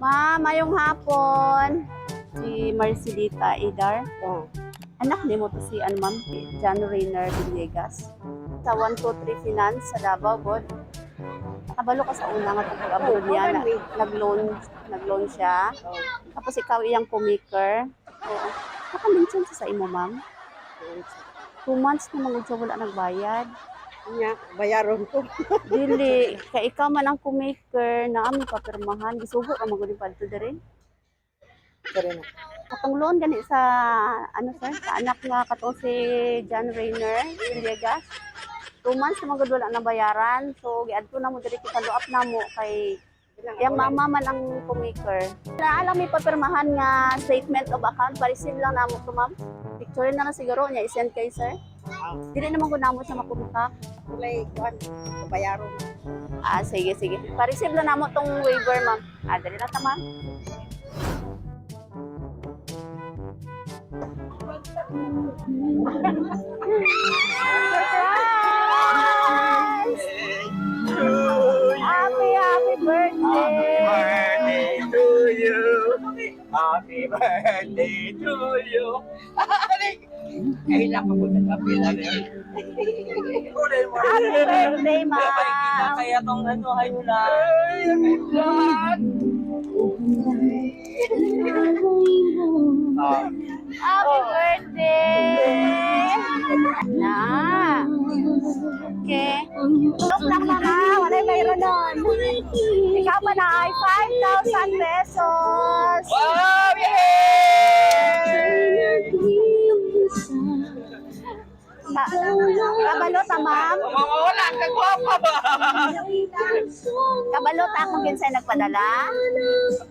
Ma'am, mayong hapon. Si Marcelita Idar. Oh. Anak nimo to si ano, ma'am, John Rayner Villegas. Sa 123 Finance sa Davao, god. Nakabalo ka sa una nga pag-abroad Oh, niya. one week. Nag-loan siya. Oh. Tapos ikaw iyang co-maker. Oo. Naka-mention siya sa imo, ma'am. 2 months na mga siya wala nagbayad. Nya, bayaron ko. Dili, kay ikaw man ang co-maker na aming papirmahan. Gisugo ka magulong padto diri. Sorry na. Katong loan gani sa ano, sir, sa anak nga katong si John Rayner Villegas. 2 months na magud wala na bayaran. So giadto na mo diri, follow up na mo kay iyang mama man ang co-maker. Naa lang may papirmahan nga statement of account, pa-receive lang namo to, ma'am. Picture na lang siguro niya i-send kay sir. Dili naman ko namo siya makontak. Kulay kuan, bayaron. Ah, sige, sige. Pa-receive lang namo tong waiver, ma'am. Ah, dali na ta, ma'am. Surprise! Happy, happy birthday! Birthday to you. Happy birthday to you. Ay, lang ako nagkapila na yun. Happy birthday, ma'am! Kaya tong ano, high blood. Ay, high blood. Ah, Happy birthday! Na. Okay. Look lang, mama. Wala mayroon nun. Ikaw pa na ay 5,000 pesos. Wow! Yay! Kabalo ta, ma'am. Wala, kagwapa ba? Kabalo ta kung kinsay nagpadala.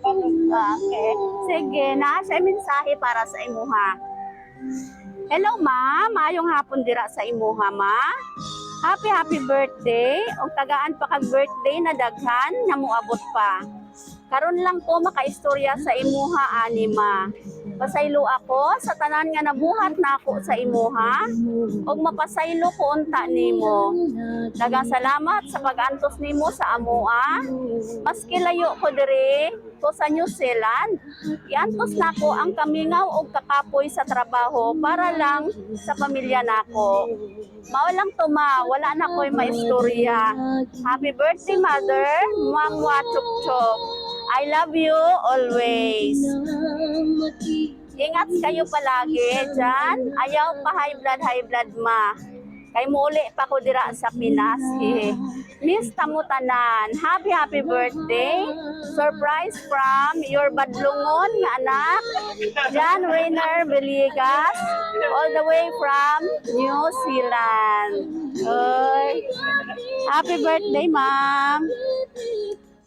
Okay. Sige na, siya mensahe para sa imuha. Hello, ma'am. Maayong hapon dira sa imuha, ma. Happy, happy birthday. Og tagaan pa kag birthday na daghan nga moabot pa. Karon lang ko makaistorya sa imuha ani, ma. Pasaylo ako sa tanan nga nabuhat nako sa imuha ug mapasaylo ko unta nimo. Daghang salamat sa pag-antos nimo sa amoa. Maski layo ko diri to sa New Zealand, iantos nako ang kamingaw og kakapoy sa trabaho para lang sa pamilya nako. Mao lang to, ma, wala na ko'y maistorya. Happy birthday, mother, Mwah chuk chuk. I love you always. Ingat kayo palagi dyan. Ayaw pa high blood, ma. Kay muuli pa ko dira sa Pinas. Hehe. Miss Tamutanan, happy, happy birthday. Surprise from your badlungon nga anak, John Rainer Villegas, all the way from New Zealand. Oy. Happy birthday, ma'am.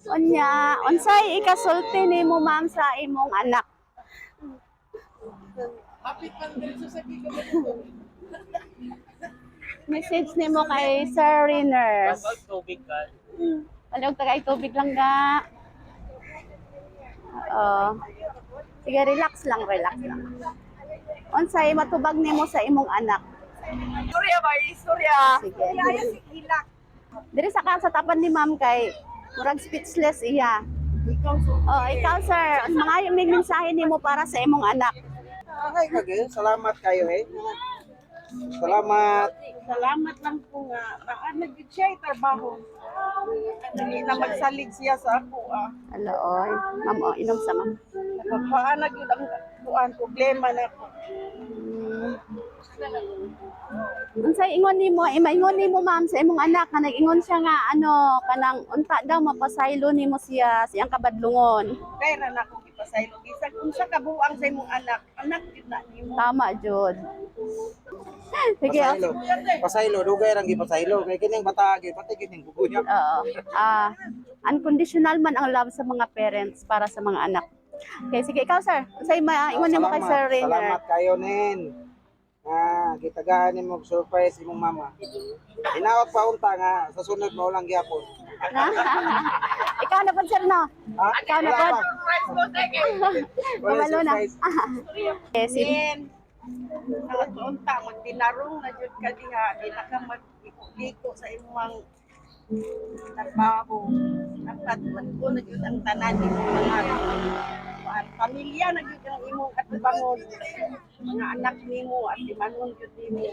Unya, unsay ikasulti nimo, ma'am, sa imong anak? Message nimo kay Sir Rainer. Tubig ka. Palihog tagay tubig lang ga. Oo. Sige, relax lang, relax lang. Unsay matubag nimo sa imong anak? Istorya ba? Istorya! Sige. Diri sa ka sa tapan ni ma'am kay murag speechless iya. Ikaw so. Oh, ikaw, sir, mga yung may mensahe nimo para sa imong anak? Ay, kage, salamat kayo eh. Salamat. Salamat lang po nga. Baka nagid siya trabaho. Dili na magsalig siya sa ako ah. Alo, oy. Ma'am, oh, inom sa ma'am. Napapaan na gyud ang kuan problema na ko. Unsay ingon nimo, imaingon nimo, ma'am, sa imong anak nga nag-ingon siya nga ano kanang unta daw mapasaylo nimo siya siyang kabadlungon? Kay ra na ako gipasaylo. Bisag unsa ka buang sa imong anak, anak gyud na nimo. Tama jud. Sige. Pasaylo. Pasaylo, dugay rang gipasaylo. Kay kining bata gyud, pati kining bugunya. Oo. Ah, unconditional man ang love sa mga parents para sa mga anak. Okay, sige, ikaw, sir. Unsay maingon nimo kay Sir Rainer? Salamat kayo nin. Nga gitagaan nimo og surprise imong mama. Hinaot pa unta nga sa sunod mao lang gyapon. Ikaw na po, sir, no? Ha? Ikaw na Wala po. pa. Wala Kabalo na. surprise. Okay, sige. Then, unta magtinarong na jud ka diha, di na ka magliko sa imong Trabaho. Dapat ko na gyud ang tanan nimo mga kuan, pamilya na gyud ang imong atubangon. Mga anak nimo at timanon gyud nimo.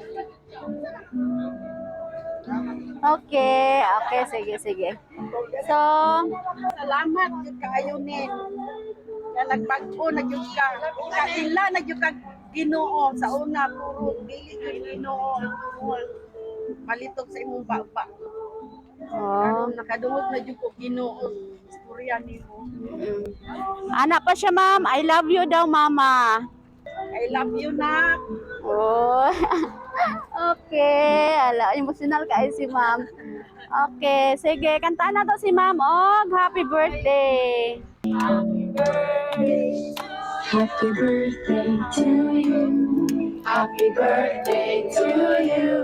Okay, sige, sige. So, Salamat gyud kaayo ni nga nagbag-o na gyud ka. Kaila na gyud ka Ginoo sa una puro dili gyud Ginoo ang turuan malitok sa imong baba. Oh. Karon nakadungog na gyud ko Ginoo istorya nimo. Ana pa siya, ma'am. I love you daw, mama. I love you na. Oh. Okay. Ala, emotional kaayo si ma'am. Okay, sige. Kantaan na to si ma'am. Oh, happy birthday. Happy birthday to you. Happy birthday to you.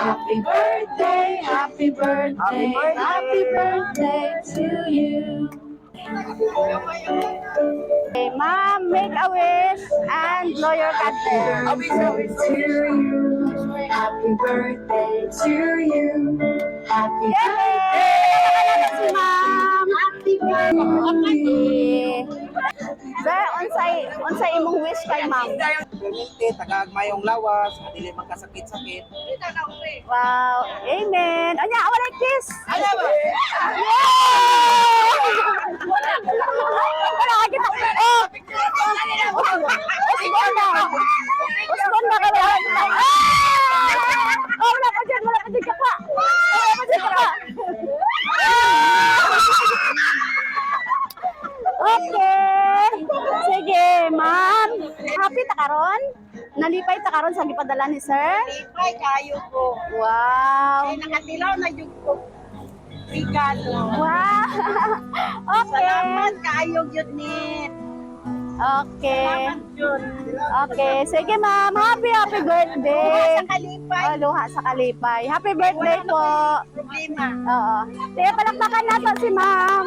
Happy birthday, happy birthday, happy birthday to you. Okay, ma'am, make a wish and blow your candle. To you. Happy birthday to you. Happy Yay! Si ma'am. Happy birthday. Okay. Sir, unsay imong wish kay ma'am? Permente, tagaag mayong lawas, nga dili magkasakit-sakit. Wow. Amen. Anya, wala kiss. Yeah! Wala. Wala ka kita. Oh. Usbon na. Usbon na ka wala kita. Ah! Oh, wala pa dyan, wala pa dyan ka pa. Wala pa dyan ka pa. Ah! Okay. Sige, ma'am. Happy ta karon? Nalipay ta karon sa gipadala ni sir? Lipay kaayo ko. Wow. Kay nakatilaw na gyud ko regalo. Wow. Okay. Salamat kaayo gyud ni. Okay. Salamat gyud. Okay. Sige, ma'am. Happy, happy birthday. Luha sa kalipay. Oh, luha sa kalipay. Happy birthday Wala na po. problema. Oo. Sige, palakpakan nato si ma'am.